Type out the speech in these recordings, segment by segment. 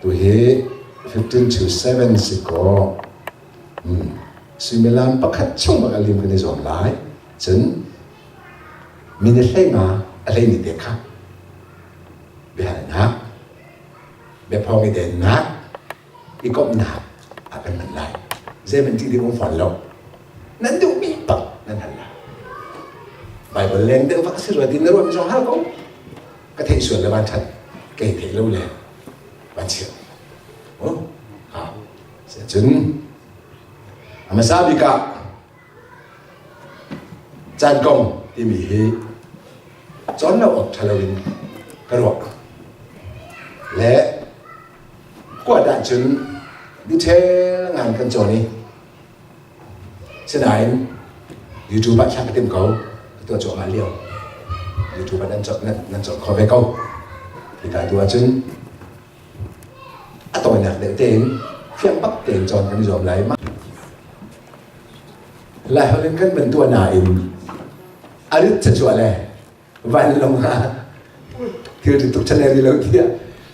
Tuhi 15 to 7 si kaw suimilam pakhat chung bak a lim kan i zuam lai. Cun minute hlei nga a hleimi te kha biahalnak, biaphawng i dennak, i komhnak ah kan hman lai. Zeihmanh ṭih ding um fawn lo. Nan duhmi pak nan hal lai. Bible leng deuh vak si rua ti na ruahmi zong hal ko. Ka theih sual le van ṭhat, kei theih lo le van chiat. Oh, ha. Cun a hmasa bik ah caan kong timi hi cawn lo awk ṭha loin ka ruah. Le kuat ahcun detail ngai kan cawn i sinain YouTube ah thlah ka tim ko. Ka tuah cuahmah lio. YouTube ah nan nan cawn kho ve ko. Hika tu ahcun a tawinak deuh tein fiang bak tein cawn kan i zuam lai. Laiholh in kan van tuah nain a rit cacuah le vanlawng ah thil tuk chan ri lo tiah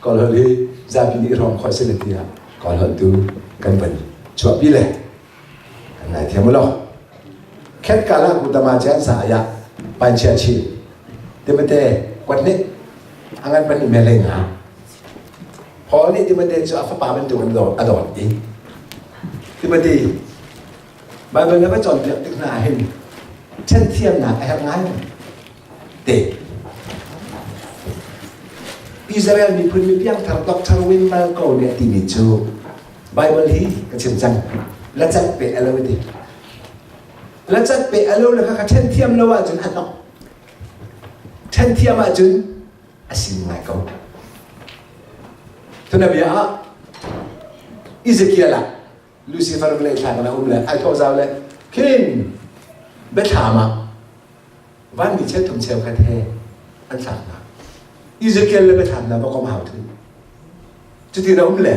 Kawlholh hi zapi nih hrawng khawh si le tiah Kawlholh tu kan van chuahpi le kan ngaithiam u law. Khet kala kutama chan sa aya panchia chi Timothy kwat nih angan pan me lei nga Paul nih Timothy cu a fapa bantuk in a dawt i Timothy Bible na va cawnpiak tik hna ah hin ṭhenthiamnak a herh ngai te. Israel miphun mi piangthar Dr. Win Malko nih a timi cu Bible hi ka chim cang la cat pe a lo ti. La cat pe a lo le kha ka ṭhenthiam lo ahcun a hnok. Ṭhenthiam ahcun a sim ngai ko. Tunabia ah Ezekiel ah Lucifer vawlei thlak na um le ai thawh zau le khin biathlam ah vanmi cheuthum cheukhat he an thlak hna. Ezekiel le biathlam na va kom hau thu. Cuti na um le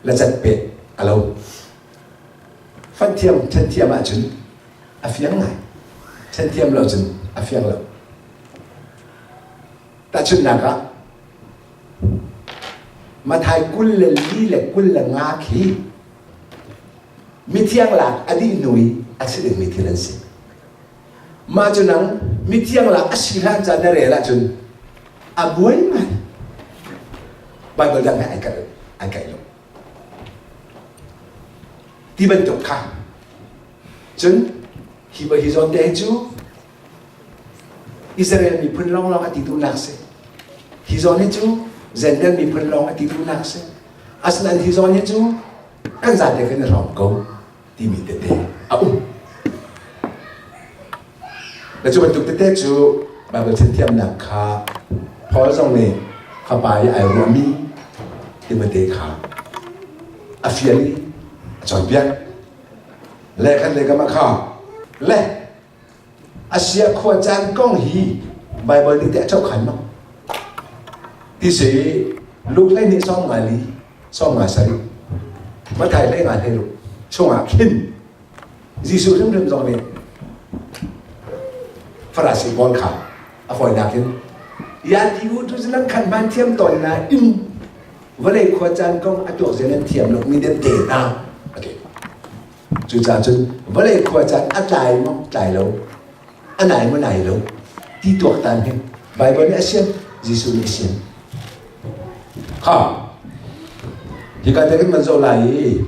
la cat pe a lo. Fan thiam then thiam ahcun a fiang ngai. Then thiam lo cun a fiang lo. Tahchunhnak ah Mathai 24 le 25 khi mithiang lak a dih hnu i a si dingmi thil an si. Mah cu nang mithiang lak a si hlan caan na rel ahcun a buai ngai. Bible dang he ai kalh ai kaih lo. Ti bantuk kha. Cun hi hi zawn te hi cu Israel miphun lawnglawng a ti duhnak si. Hi zawn hi cu Zendel miphun lawng a ti duhnak si. Asinain hi zawn hi cu kan zate kan i hrawm ko timi tete a um. Na cu bantuk tete cu Bible thiamnak kha Paul zong nih fapa i ai ruahmi Timote kha a fial i a cawnpiak. Le khan le kama kha le Asia khua caan kong hi Baibal nih teh a chokhan maw? Ti si Luke hlei nih sawm nga li, sawm nga sarih, Matthai hlei nga hlei ruk chungah khin Jesuh hrimhrim zong nih Farasi pawl kha a fawinak in ya ti u tu nan khan hman thiam tawn na in vawlei khua caan kong a tuak zia nan thiam lo mi den te hna a ti. Cucaah cun vawlei khua caan a tlai maw tlai lo, a nai maw nai lo ti tuaktan hi Baibal nih a sian, Jesuh nih a sian. Kha, hika te kan van zoh lai i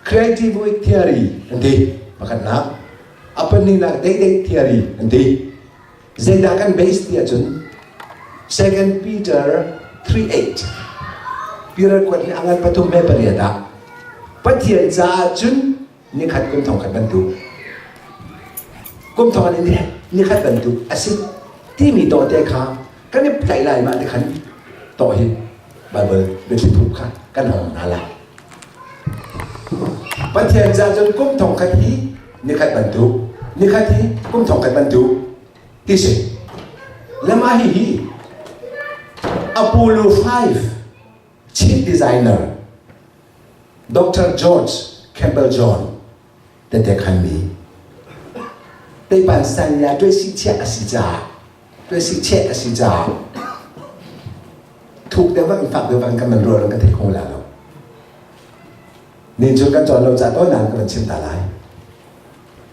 creative theory an ti pakhatnak, a pahnihnak day theory an ti. Zeidah kan base ti ahcun 2 Peter 3:8 Peter kuat hi angan pathum he pariat ah Pathian caah cun nikhat kum thongkhat bantuk kum thongkhat in nikhat bantuk a si timi tawhte kha kan i tlaih lai mah ti khan tawh hi Bible biathli thup kha kan hong hna lai. Pathian caah cun kum thongkhat hi nikhat bantuk, nikhat hi kum thongkhat bantuk ti si. Le mah hihi Apollo 5 chief designer Dr. George Campbell John tete khanmi teipan sanya tuai si chiah a si caah tuai si cheh a si caah. Thuk deuh bak in fak deuh bak in kan man ruah kan thei kho la lo. Nin cu kan cawn lo ca tawn nain ka van chim ta lai.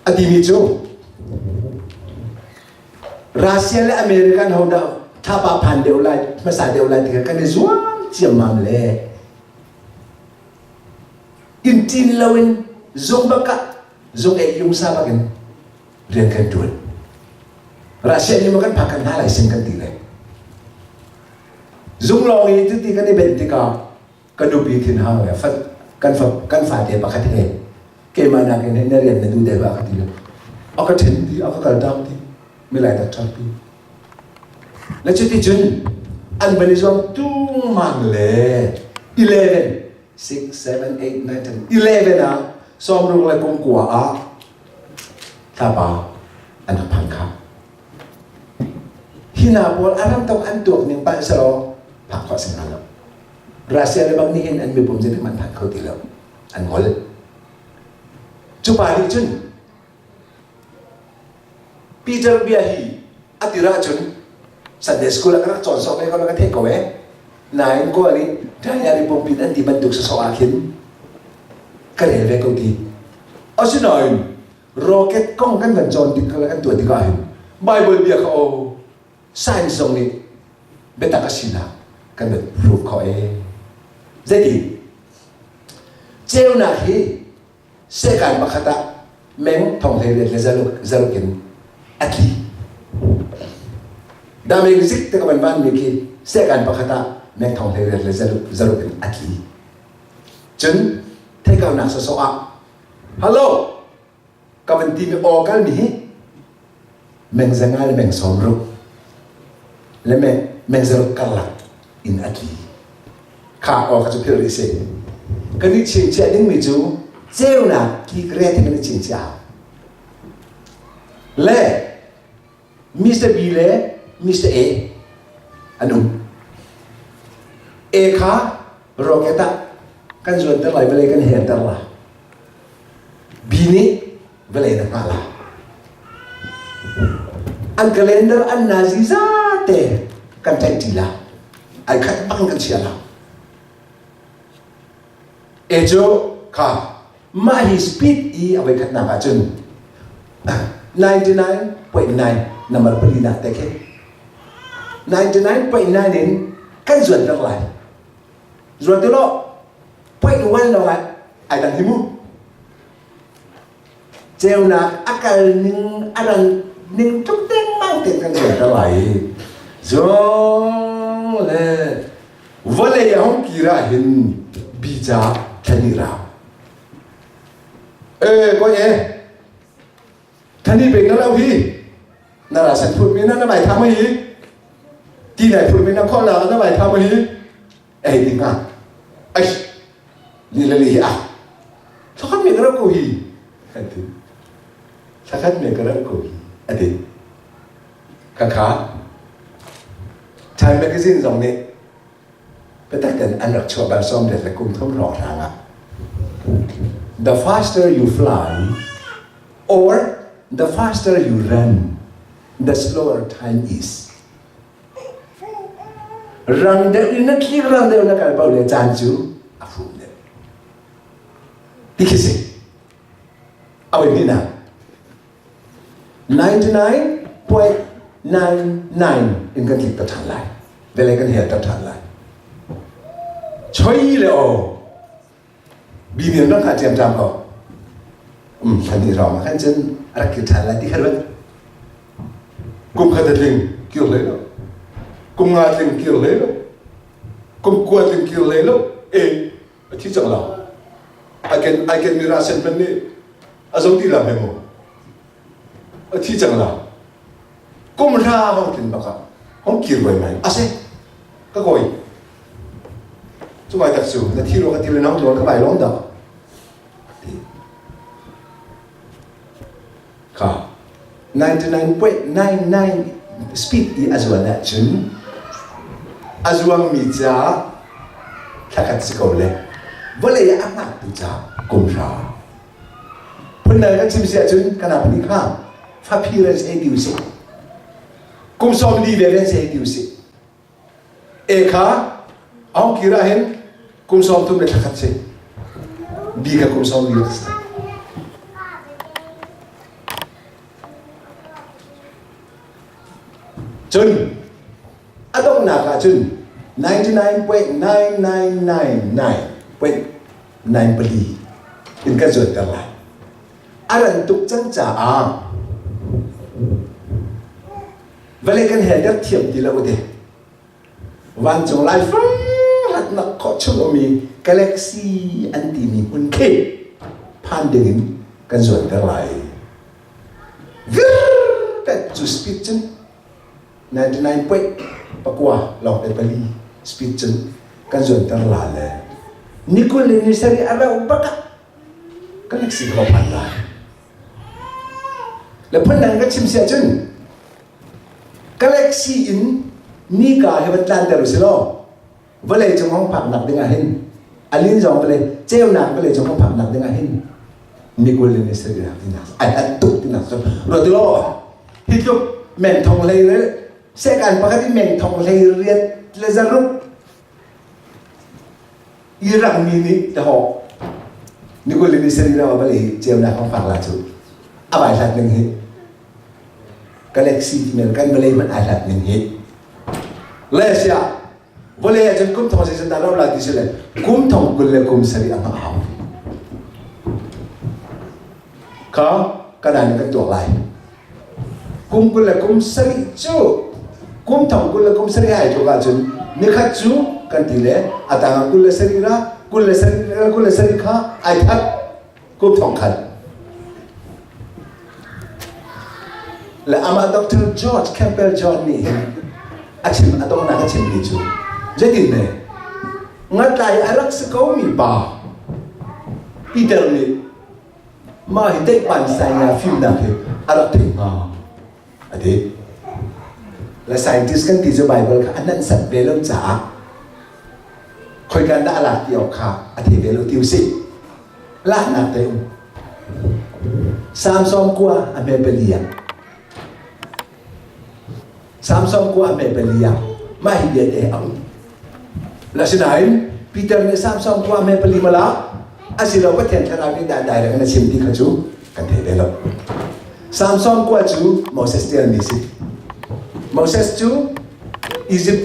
A timi cu Russia le American ho dah thapa phan deuh lai hmasa deuh lai ti kha kan i zuam ciammam le in tin loin zung bak ah zung ei yung sa bak in rian kan ṭuan. Russia nih maw kan phak kan hna lai sin kan ti le. Zung lawng i cuti kan i benh tikah ka nupi thinhang le fat kan fa kan fate pakhat he keimah nakin hin na rian na duh deuh a ka ti lo. A ka ṭhen ti, a ka kaltak ti, milai tak ṭhak ti. Le cuti cun an van i zuam tungmang le 11 6 7 8 9 10 11 ah sawmruk le kum kua ah thlapa an rak phan kha. Hi hna pawl a ram tok an tuak ning palh selaw phak khawh si hnga lo. Russia le bang nih hin an mipum zeitik hmanh phan kho ti lo. An ngol. Cu pa nih cun Peter bia hi a tir ahcun Sunday school ah ka rak cawn sawk ve ko la ka theih ko ee. Nain kawl nih diary pungpin an ti bantuk sawsawh ah khin ka rel ve ko ti. Asinain rocket kong kan van cawn tik le kan tuah tikah hin Bible bia kha o science zong nih biatak a sinak kan van prove khawh ee. Zeiti? Ceunak hi Sehkan pakhat ah meng thong 18 le zaruk in a tli. Daming zik te ka van van mi khi sehkan pakhat ah meng thong 18 le zaruk in a tli. Cun theikaunak sawsawh ah hello ka van ti mi aw kal mi hi meng zanga le meng 60 le meng meng zaruk karlak in a tli. Kha aw kha cu philh rih sih. Kan i chingchiah dingmi cu ceunak ki ret in kan i chingchiah. Le Mr. B le Mr. A an um. A kha rocket ah kan zuanter lai vawlei kan herter la. B nih vawlei na hngah la. An calendar an nazi zate kan tlaih ṭi la. Ai khat bang kan chia la. E cu kha mah hi speed i a voi khatnak ahcun 99.9 number pali nak te khi 99.9 in kan zuanter lai. Zuan ti law point one lawng ah ai dang hi mu. Ceunak a kal ning a ran ning tluk dengmang tein kan zuanter lai i zong le vawlei a hung kir ah hin bica thani rau. E koi e thani pe na lo hi na ra san phut mi na na mai tham hi ti nai phut mi na khol na na mai tham hi ei ding ah ai li le li ah thakhat me ka ko hi ati thakhat me ka ko hi ati khakha Time magazine zong nih biatak ten an rak chuah bal sawm le kum thum hrawng hrang ah the faster you fly or the faster you run the slower time is Rang deuh in na tlik rang deuh na kal paoh le caan cu a fum deuh. Ti khi si. A voi hnihnak. 99.99 in kan tlik ta ṭhan lai. Velei kan hel ta ṭhan lai. Choi le aw. Bi nian rak ha ṭiamṭam ko. Um, thlan ni rawng ah khan cun a rak kir ṭhan lai ti kha ruat. Kum khat a tling kir hlei lo. Kum nga tling kir hlei lo. Kum kua tling kir hlei lo. E, a thi cang la. I can I can mi ra sen hmanh nih a zo ti la hme mu. A thi cang la. Kum hra hong tlin bak ah hong kir voi mai. Ase ka kawi. Cu vai tak cu na thi ro ka ti le nang tlawn ka vai lawm dah. Ti. Kha 99.99 speed i a zuan ahcun a zuangmi ca thlakhat si ko le vawlei ah a hngaktu ca kum hra. Phundang kan chim si ahcun kan ap nih kha faphir an si ti usih. Kum 40 ve an si ti usih. E kha. A hong kir ah hin kum sawm thum le thla khat si. Bi kha kum sawm li si. Cun a donghnak ah cun 99.9999.94 in kan zuanter lai. A ran tuk cang caah vawlei kan helter thiam ti lo te. Vancung laifang hlatnak khawh chung ummi galaxy an timi hmun khi phan dingin kan zuanter lai. Vir cu speed cun 99 point pakua lawng te pali speed cun kan zuanter la le ni 20 le ni sarih a rauh bak ah galaxy ka phan lai. Le phundang ka chim si ahcun galaxy in nika hi van tlanter usih law vawlei cung hong phaknak ding ah hin a lin zong vawlei ceunak vawlei cung hong phaknak ding ah hin ni 20 le ni sarih tinak ai hlat tuk tinak cu ruat law hi tluk meng thong hlei re sekan pakhat in meng thong hlei riat le zaruk Iraq mi nih tahawk ni 20 le ni sarih ram vawlei ceunak hong phak la cu a vai hlat ning hi galaxy ti men kan vawlei hmanh ai hlat ning hi le sia vawlei ahcun kum thong si dah lo la ti si le kum thong 20 le kum sarih a hngah hau kha kanan kan tuak lai kum 20 le kum sarih cu kum thong 20 le kum sarih ai tluk ahcun nikhat cu kan ti le a tang 20 le sarih ra 20 le sarih 20 le sarih kha ai that kum thong khat le amah Dr. George Campbell John nih hin a chim a donghnak a chimmi cu zeitin ne ngatlai a rak si ko mi pa Peter nih mah hi teihpan saya fimnak hi a rak theih hnga a ti le scientist kan ti cu Bible kha a nan sat ve lo caah khoikan dah a lak ti awk kha a thei ve lo ti usih laknak te um Samson kua a hme pali ah Samson kua a hme pali ah mah hi bia te a um Asinain Peter nih Samson kua hme pali mala asilo Pathian thlarau nih dah direct in a chim ti kha cu kan thei ve lo. Samson kua cu Moses tialmi si. Moses cu Egypt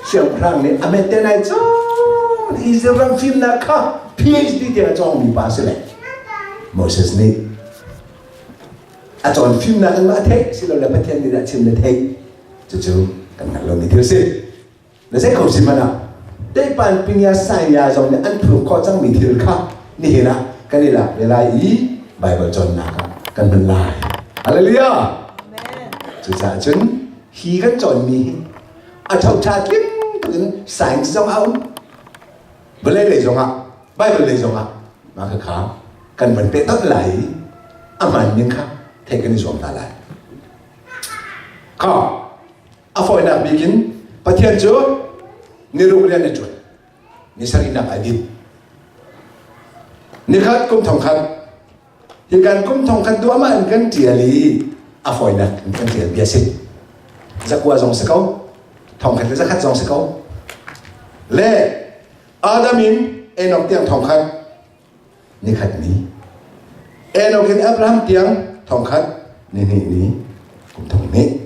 siangpahrang nih a mette nai cun Egypt ram fimnak kha PhD tiang a cawngmi pa si le Moses nih a cawn fimnak in mah a theih silole Pathian nih dah chim le theih cucu kan hngalh lomi thil si. Na zei ko si hmanh ah Teipan Pinya Saya zong nih an proof khawh cangmi thil kha nihin ah kan i lak ve lai i Bible cawnnak ah kan hman lai. Hallelujah! Cucaah cun hi kan cawnmi hi a ṭhoṭha tling tukin science zong a um vawlei lei zongah Bible lei zongah mah kha kan van pehtonh lai i a hmaan ning kha theih kan i zuam hna lai. Kha A fawinak bik in Pathian cu niruk rian a ṭuan. Ni sarihnak ai din. Nikhat kum thong khat. Hi kan kum thong khat duahmah in kan ṭial i a fawinak in kan ṭial bia si. Zakua zong si ko. Thong khat le zakhat zong si ko. Le Adam in Enoch tiang thong khat. Nikhat ni Enoch in Abraham tiang thongkhat ni hnih ni kum thong hnih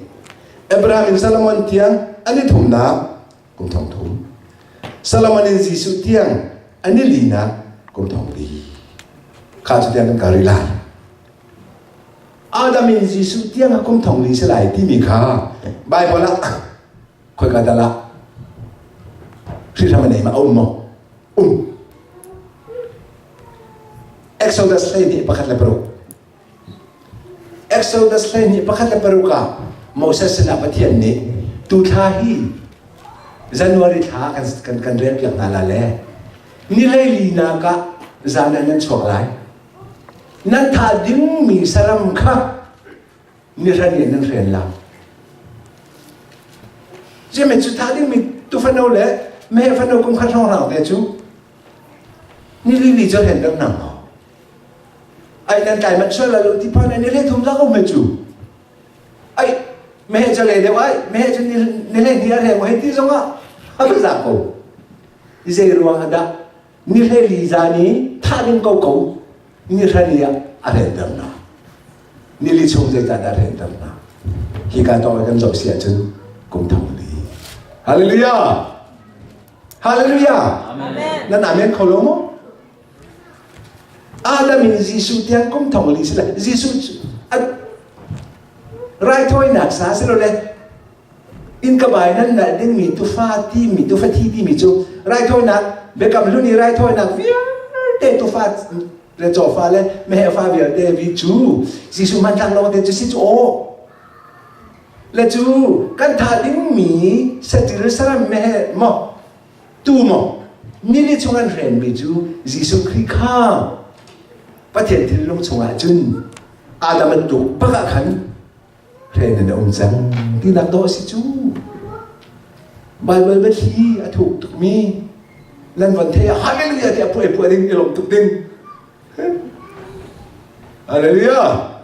Abraham in Solomon tiang an i thumnak kum thong thum Solomon in Jesuh tiang an i linak kum thong li kha cu tiang kan kal rih lai Adam in Jesuh tiang a kum thong li si lai timi kha Bible ah khoika dah lah hrihhram a nei ma a um maw um Exodus 12 pakhat le paruk Exodus 12 pakhat le paruk ah Moses sinah Pathian nih tu thla hi January thla kan kan kan rel piak hna la le ni hleili nak ah zan ah nan chuak lai nan thah dingmi saram kha nihran in nan hren la Zemen cu thah dingmi tufano le meheh fano kum khat hrawnghrang te cu ni li li cu hren deuh nang maw ai nan tlai man sual lo ti phan ni le thum za ko me cu ai meheh cu le deuh ai meheh cu ni le ni a reng he ti zong ah a za ko. Zei ruang ah dah ni hlei zan i thah ding ko ko ni hrani ah a renter hna. Nili chung zeicah dah a renter hna? Hi ka tawng kan zoh si ahcun kum thong li. Hallelujah! Hallelujah! Amen. Nan amen kho lo maw? Adam in Jesuh tiang kum thong li si le Jesuh raithawinak sa silole inn ka bai nan nalh dingmi tufa timi tufa thi timi cu raithawinak biakam hlun i raithawinak vialte tufa le cawfa le meheh fa vialte vi cu Jesuh hmanthlak lawng te cu si cu aw le cu kan thah dingmi satil saram meheh maw tu maw nili chung an hrenmi cu Jesuh Khrih kha Pathian thinlung chungah cun Adam an tuk bak ah khan hren in a um cang tinak dawh a si cu. Baibal biathli a thuk tukmi nan von thei ah hallelujah tiah puai puai ding i lawm tuk ding. Hallelujah.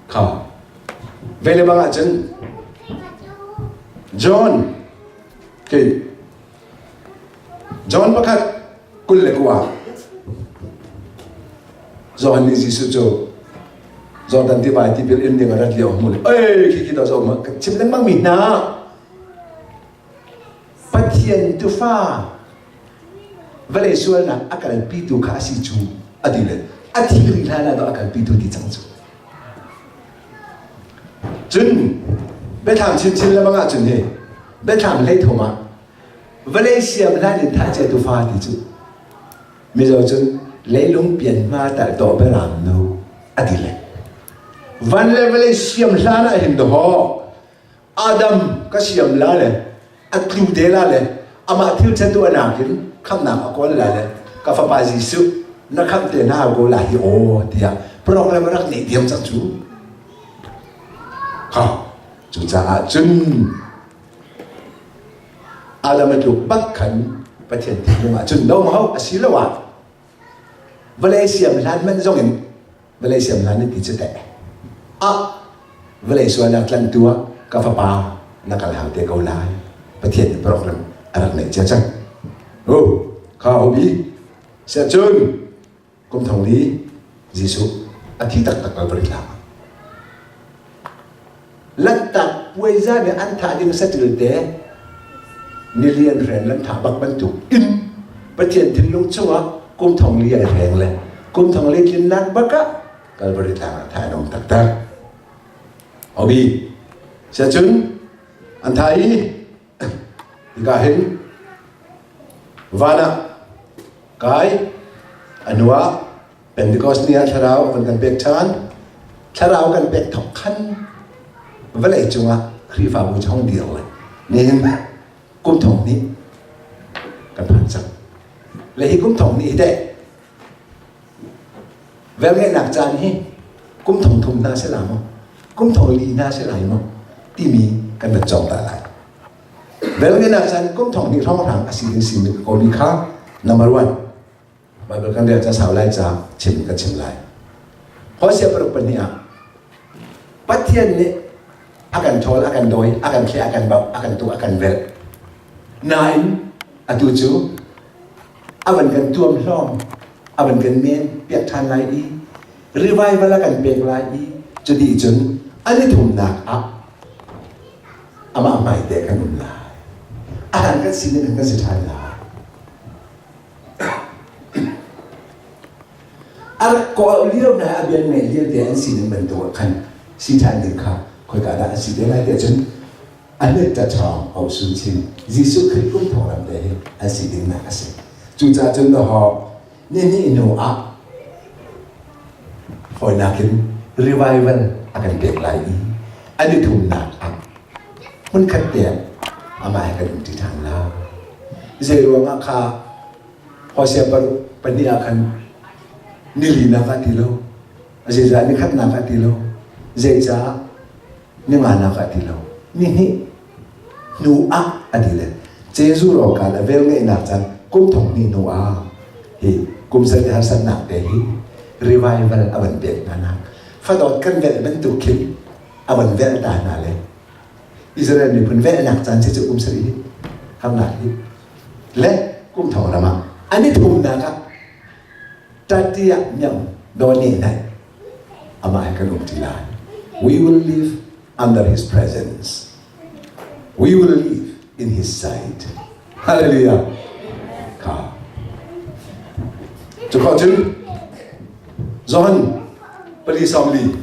Kha. Ve le bang ahcun John ke John pakhat 29 Johan nih Jesuh cu Jordan tiva tipil in ding a rat lio hmu le ei khi khi to zo ma chim lengmang mi hna Pathian tufa vawlei sualnak a kalpitu kha a si cu a ti le a thi rih hlan ah a kalpitu ti cang cu cun biathlam chinchin le bang ahcun hi biathlam hlei thum ah vawlei siam hlan in thah cia tufa ti cu mizo cun leilung pian hma tal to beram nu a ti le van le vawlei siam hlan ah hin dawh Adam ka siam la le a tlu te la le amah thil chan tuahnak in khamnak a kawl la le ka fapa Jesuh na khamh te hna ko la hi aw tiah program rak neih diam cang cu ha cucaah cun Adam a tluk bak khan Pathian thinlung ah cun no ho asiloah vawlei siam hlan hmanh zong in vawlei siam hlan ti cu teh ah vawlei sualnak tlantu ah ka fapa na kal hau te ko lai Pathian nih program a rak neih cia cang oh kha hobi siah cun kum thong li Jesuh a thi taktak Calvary tlang ah Lanhtak puai zan i an thah ding saṭil te nilian hren lan thah bak bantuk in Pathian thinlung chungah kum thong li ai hreng le kum thong li tlinnak bak ah Calvary tlang ah thah an um taktak. Obi, siacun an thah i hika hin van ah kai a hnu ah Pentecost ni ah thlarau a van kan pek ṭhan. Thlarau kan pek thawk khan vawlei cungah Khrihfabu cu hong dir le nihin kum thong hnih kan phan cang. Le hi kum thong hnih hi teh velngeihnak caan hi kum thong thum hna si la maw kum thong li hna si lai maw timi kan van cawng ta lai. Velngeihnak caan kum thong hnih hrawnghrang a si ding si ko mi kha number one Baibal kan rel ca sau lai ca chim ka chim lai. Hosea paruk pahnih ah Pathian nih a kan ṭhawl, a kan dawi, a kan thleh, a kan bauh, a kan tuk, a kan velh. Nain atu cu a van kan tuam hlawm, a van kan men piak ṭhan lai i revival a kan pek lai i cuti cun an i thumnak ah amah hmaite kan um lai. A hlan kan sining kan si ṭhan lai. A rak kawl lio hna a bian ngeih lio te an sining bantuk ah khan si ṭhan ding kha khoika dah a si te lai tiah cun a hlet ṭaṭhawng o sun chin Jesuh Khrih kum thawnglam te hi an si ding nak a si. Cucaah cun dawhaw ni hnih hnu ah fawinak in revival a kan pek lai i an i thumnak ah hmunkhat te ah amah he kan um ṭi ṭhan lai. Zei ruangah kha Hosea pahnih ah khan nilinak ah ti lo, zeicah nikhatnak ah ti lo, zeicah ninganak ah ti lo, nihnih hnu ah a ti le Jesuh rawkal a velngeihnak caan kum thong hnih hnu ah hi kum sarih harsatnak te hi revival a van pek hna nak fadawt kan velh bantuk khin a van velh ta hna le Israel miphun velhnak caan cu kum sarih harnak hi. Le kum thong ram ah an i thumnak ah tatiah miang dawni nai amah he kan um ṭi lai. We will live under his presence. We will live in his sight. Hallelujah. Kha. Cu kho cun John pali sawmli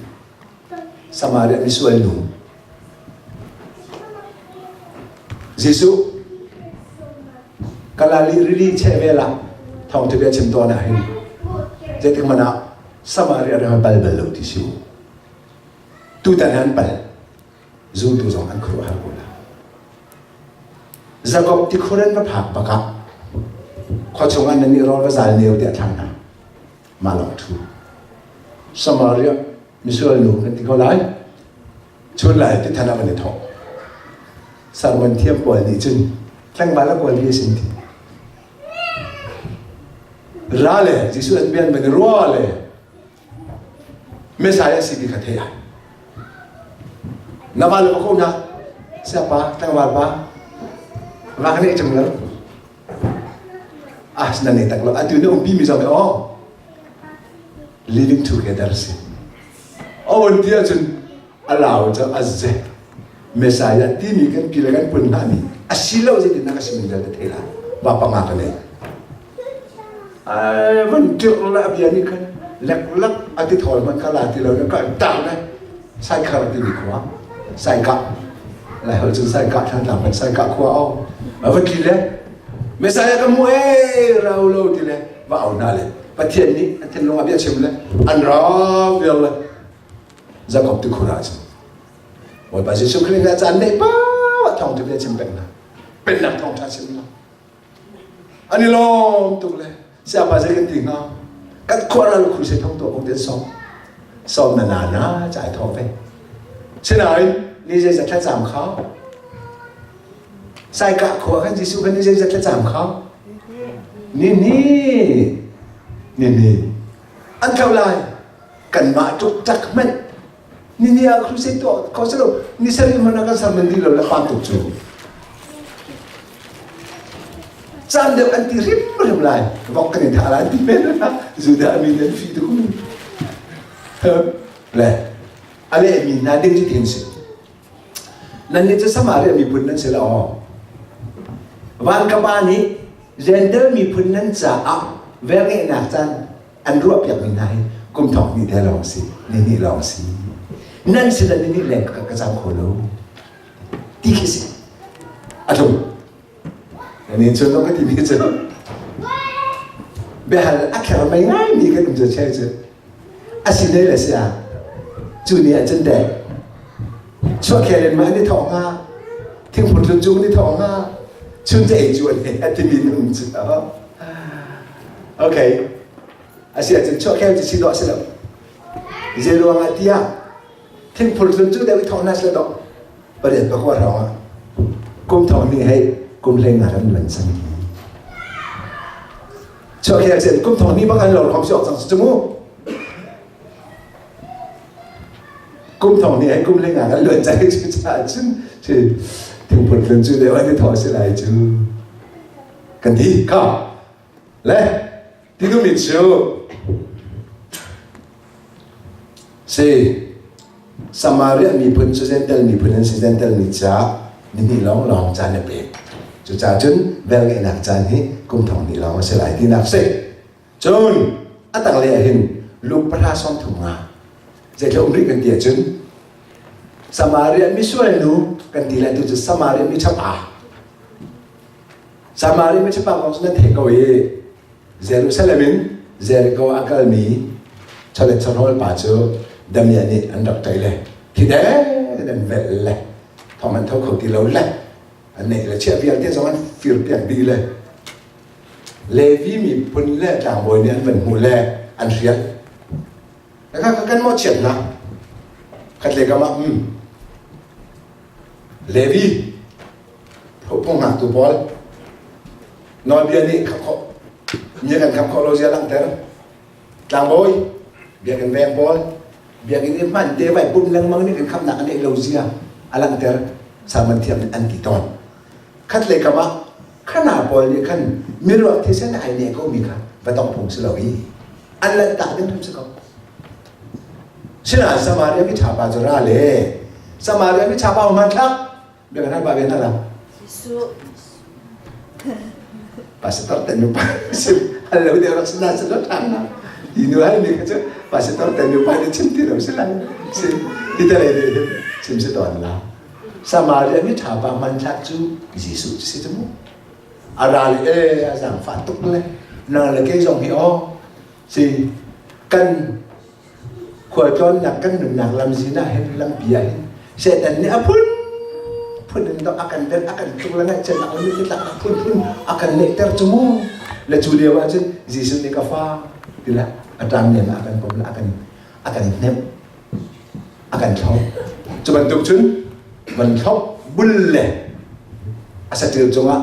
Samaria misual nu Jesuh Kalali rili chehvel ah thawngṭha bia chim tawn ah hin zeitik hmanh ah Samaria ram pal bal lo ti si u. Tutan an pal. Zultu zong an khuaruahhar ko la. Jakob tikhur an va phak bak ah khua chung ah nan nih rawl va zal neu tiah thlang hna. Mah lawng thu. Samaria misual nu kan ti ko lai. Chun lai ti than ah kan i thawh. Sermon thiam pawl nih cun tlangval a kawl mi sin ti. Ra le Jesuh an bian ban rua le Messiah si ti kha thei ai. Na va le ko na siapa tlangval pa va kan nei chang lo. Ah na nei tak lo atu na umpi mi zong oh living together si. Awan ti ahcun a lau cu a ze Messiah timi kan pi le kan pun hna nih a si lo zeitin dah ka si min vialte thei lai va panga ka nei ai van tirh la bia nih khan leklak a ti thawl hmanh kha la ti lo na ka tak le saikhar timi khua saikah lai hol cun saikah thantlang kan saikah khua au a va tli le Messiah ka mu e rau lo ti le va au na le Pathian nih an thinlung a bia chim le an ra vial le Jakob tikhur ah cun Bawipa Jesuh Khrih nih a caan neih paoh thawngṭha bia chim peng hna pennak thawngṭha chim hna an i lawm tuk le siapa zei kan ti hnga kan khua ral khu se thong tuah kong ten sawm sawm na na na cai thaw ve sinain ni zei zat thlacam kha saika khua khan Jesuh khan ni zei zat thlacam kha ni ni ni ni an tho lai kanmah ṭukṭak hmanh ni ah crusade tuah kho si lo ni sarih hmanh ah kan sermon dih lo le pam tuk cu caan deuh an ti hrimhrim lai vok kan in thah lai ti men Judah mi an fi tuk le a leh mi hna ding cu tin si nan nih cu Samaria miphun nan si lo van ka pa nih Gentile miphun nan caah velngeihnak caan an ruahpiakmi hna hi kum thong hnih te lawng si ni hnih lawng si nan sin ah ni hnih leng ka cam kho lo ti khi si a tlung ni chun ka ti mi cu biahal a kher mei ngai mi kan um cu che cu a si ne le sia cu ni ah cun dek chuahkhel in ma ni thawk hnga thingphur tlun cung ni thawk hnga chun te ei cu an he a timi um cu Okay. A si ahcun chuahkhel cu si dawh a si lo. Zei ruang ah tiah thingphur tlun cu deuh i thawh hna sila dawh. Pariat pakua hrawng ah kum thong nih hei kum hlei nga ran luan cang. Chuahkhel cun kum thong hnih bak an lor khom si awk cang cu mu. Kum thong nih hei kum hlei nga kan luan cang cu caah cun thingphur tlun cu deuh an i thawh si lai cu. Kan ti kha Le ti duhmi cu si Samaria miphun cu Gentel miphun an si Gentel mi ca nihnih lawnglawng caan a pek. Cucaah cun velngeihnak caan hi kum thong hnih lawng a si lai tinak si. Cun a tanglei ah hin Luke pahra sawm thum nga zeitluk um rih kan ti ahcun Samaria misual nu kan ti lai tu cu Samaria mi ṭhapa Samari miṭhapa kong cu nan theih ko i Jerusalem in Jericho a kalmi chawlet chawhrawl pa cu damiah nih an rak ṭaih le thi deng an velh le thong an tho kho ti lo le an neih le chiah vialte zong an firpiak dih le Levi miphun le tlangbawi nih an van hmuh le an hrial. Ka kan mawhchiat hna. Khatlei kam ah um Levi Phunghngaktu pawl nawlbia nih khap khawh mi kan khap khawh lo zia langhter tlangbawi biakinn veng pawl biakinn i hman te vai pum lengmang nih kan khamnak an neih lo zia a langhter sermon thiam nih an ti tawn khat lei kam ah. Khana pawl nih khan miruak thisen ai ne ko mi kha va tong phung si lo i an lanh tak ding hrim si ko. Sinain Samaria mi ṭha pa cu ra le Samaria mi ṭha pa hmanthlak bia kan hal pa ve hna la. Jesuh. Pastor te nu pa sim hal lo deuh rak si na si lo ṭhan na. Hi nu hal mi kha cu pastor te nu pa nih chim ti lo si lai. Si hi te lei nih chim si tawn la. Samaria mi ṭha pa hmanthlak cu Jesuh cu si cu mu. A ra le e a zaangfah tuk le nang le kei zong hi aw si kan khualtlawnnak kan nunnak lamzin ah hin lampi ah hin Satan nih a phun phun in a kan den a kan tluk le ngaihchiatnak le mittlak a phun phun a kan neihter cu mu le cu lio ah cun Jesuh nih ka fa tila a ṭam nem ah a kan pom le a kan a kan hnemh a kan thlop cu bantuk cun van thlop bul le a saṭil cungah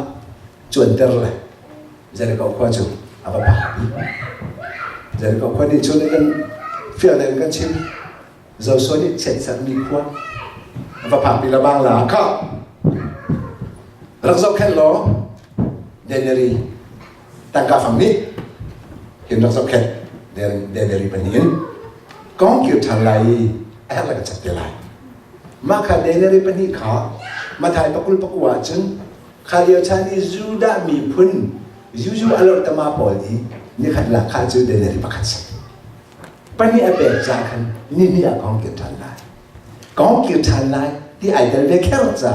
cuanter le Jericho khua cu a va phak i Jericho khua nih cun kan fial in kan chim Joshua nih chiatsermi khua a va phak pi la bang la kha rak zohkhenh law denary tangka fang nih hin rak zohkhenh denary pahnih in kong kir ṭhan lai i a herh le ka chap te lai mah kha denary pahnih kha Mathai pakul pakua ah cun Kha lio chan i Judah miphun Juju a lorhtama pawl i nikhat lak kha cu denari pakhat si. Pahnih a pek ca khan nihnih ah ka hung kir ṭhan lai. Ka hung kir ṭhan lai ti ai tel ve kher ca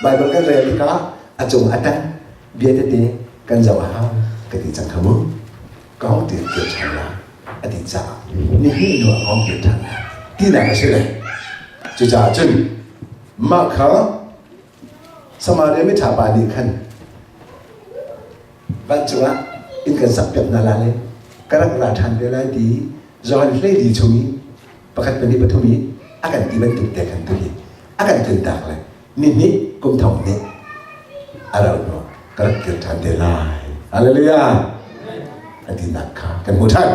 Baibal kan rel tikah a cung a tang bia tete kan zoh a hau ka ti cang kha mu. Ka hung kir ṭhan lai a ti caah nihnih hnu ah ka hung kir ṭhan lai tinak a si le. Cucaah cun mah kha Samaria miṭha pa nih khan vancung ah inn kan sakpiak hna lai le ka rak ra ṭhan te lai ti Johan 14 chung i pakhat pahnih pathum i a kan ti bantuk te khan tuhi a kan tluntak le ni hnih kum thong nih a rauh hnu ka rak kir ṭhan te lai. Hallelujah! A tinak kha kan hmu ṭhan.